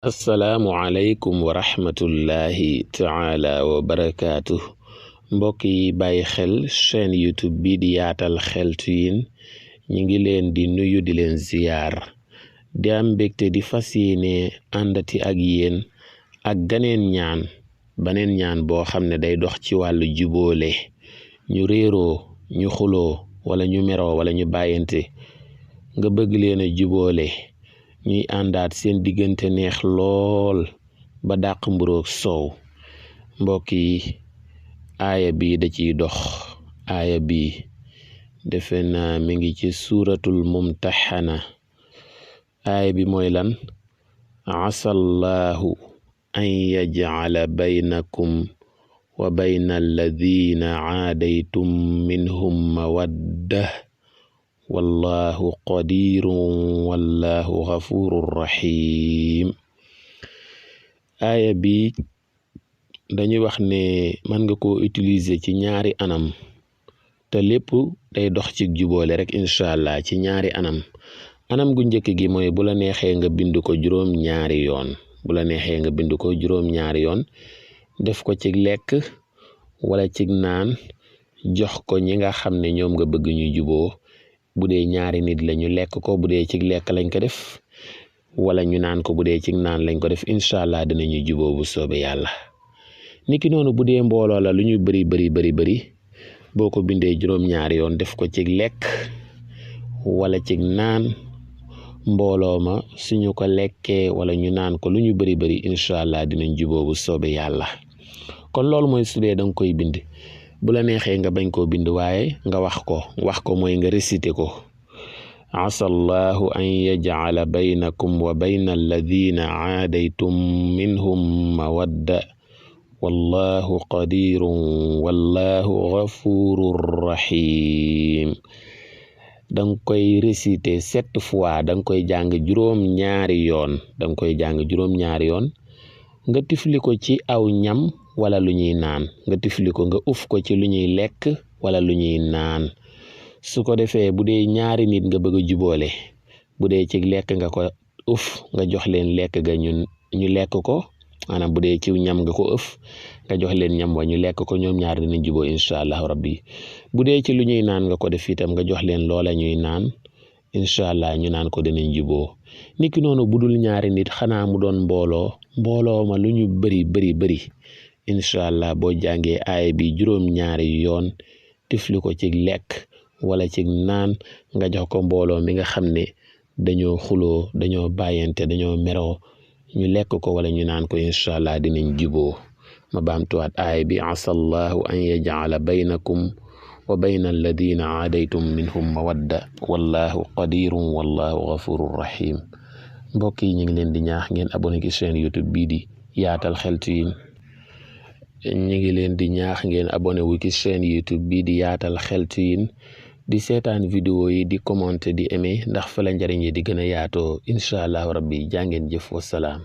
assalaamu aleykum wa rahmatullahi taala wa barakaatu mbokk yi bàyyi xel chaîne youtube bi di yaatal xeltu yin ñi ngi leen di nuyu di leen ziyaar di am mbégte di fas yéene àndati ak yéen ak baneen ñaan boo xam ne day dox ci wàllu juboole ñu réeroo ñu xuloo wala ñu meroo wala ñu bàyyante nga bëgg leen a juboole ñuy àndaat seen diggante neex lool ba dàq mburoog soow mbokk yi aaya bi da ciy dox aaya bi defe naa mi ngi ci suuratul mumtaxana aaya bi mooy lan asallahu an yajcala baynakum wa bayna alladina caadaytum minhum mawadda wallahu qadirun wallahu ghafurur rahim aaya bi dañuy wax ne mën nga ko utiliser ci ñaari anam te lépp day dox ci juboole rek incha allah ci ñaari anam gu njëkk gi mooy bu la neexee nga bind ko juróom-ñaari yoon def ko ci lekk wala ci naan jox ko ñi nga xam ne ñoom nga bëgg ñu juboo bu dee ñaari nit la ñu lekk ko bu dee ci lekk lañ ko def wala ñu naan ko bu dee ci naan lañ ko def incha allah dinañu juboo bu soobee yàlla niki noonu bu dee mbooloo la lu ñu bëri boo ko bindee juróom-ñaari yoon def ko ci lekk wala ci naan mbooloo ma suñu ko lekkee wala ñu naan ko lu ñu bëri incha allah dinañ juboo bu soobee yàlla kon loolu mooy su dee da nga koy bind. bu la neexee nga bañ koo bind waaye nga wax ko mooy nga réciter ko asallahu an yajcala baynakum wa bayna alladina caadaytum minhum mawadda wallahu qadirun wallahu ghafurur rahim danga koy réciter 7 fois danga koy jàng juróom-ñaari yoon nga tifli ko ci aw ñam wala lu ñuy naan nga tifli ko nga uf ko ci lu ñuy lekk wala lu ñuy naan su ko defee bu dee ñaari nit nga bëgg a juboole bu dee ci lekk nga ko uf nga jox leen lekk ga ñu lekk ko maanaam bu dee ci ñam nga ko ëf nga jox leen ñam wa ñu lekk ko ñoom ñaar dinañ juboo incha allah rabbi bu dee ci lu ñuy naan nga ko def itam nga jox leen loola ñuy naan incha allah ñu naan ko dinañ juboo niki noonu bu dul ñaari nit xanaa mu doon mbooloo ma lu ñu bëri incha allah boo jàngee aaya bi juróom-ñaari yoon tifli ko ci lekk wala ci naan nga jox ko mbooloo mi nga xam ne dañoo xuloo dañoo bàyyante dañoo meroo ñu lekk ko wala ñu naan ko incha allah dinañ juboo ma baamtuwaat aaya bi asallahu an yajcala baynakum wa bayna alladina aadaytum minhum mawadda wallahu qadirun wallahu ghafurur rahim mbokk yi ñu ngi leen di ñaax ngeen abonné ci chaîne youtube bii di yaatal xeltu yin ñu ngi leen di ñaax ngeen abonné wu ci chaîne youtube bii di yaatal xeltu yin di seetaan vidéo yi di commenter di aimer ndax fa la njariñ yi di gën a yaatoo incha allah rabbi jàngeen jëf wasalaam